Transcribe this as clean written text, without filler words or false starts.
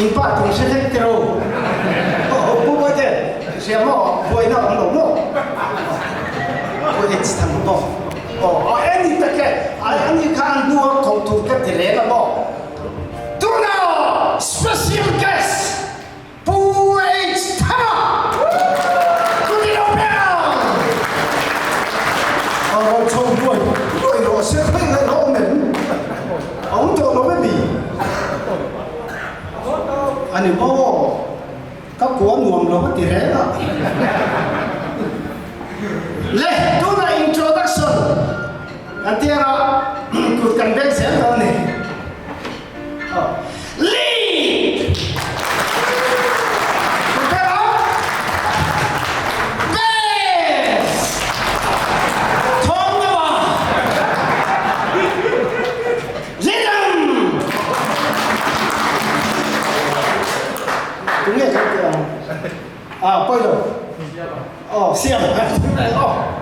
In pa tum hre vek tiro. Aw Pu Bawihte, hria maw? Buaina a awm lo maw? Pu H Thang maw? Aw aw eni tak e, ani kha an hnu a koh tur ka ti reng a maw? Tuna special guest Pu H Thanga kut i lo pek ang! A rawn chho hnuai hnuai rawh se khawi ngaih rawh awm em? A awm tawh lo em i? A ni maw? Ka kua nuam lo a ti reng a. Le, tunah introduction kan ti a, kut kan beng zel dawn a ni. Lead! Prepare up! Bass! Thawm deuh a! Rhythm! Tunge kan tih ang? Ah, pawi lo. Aw, siam. Aw.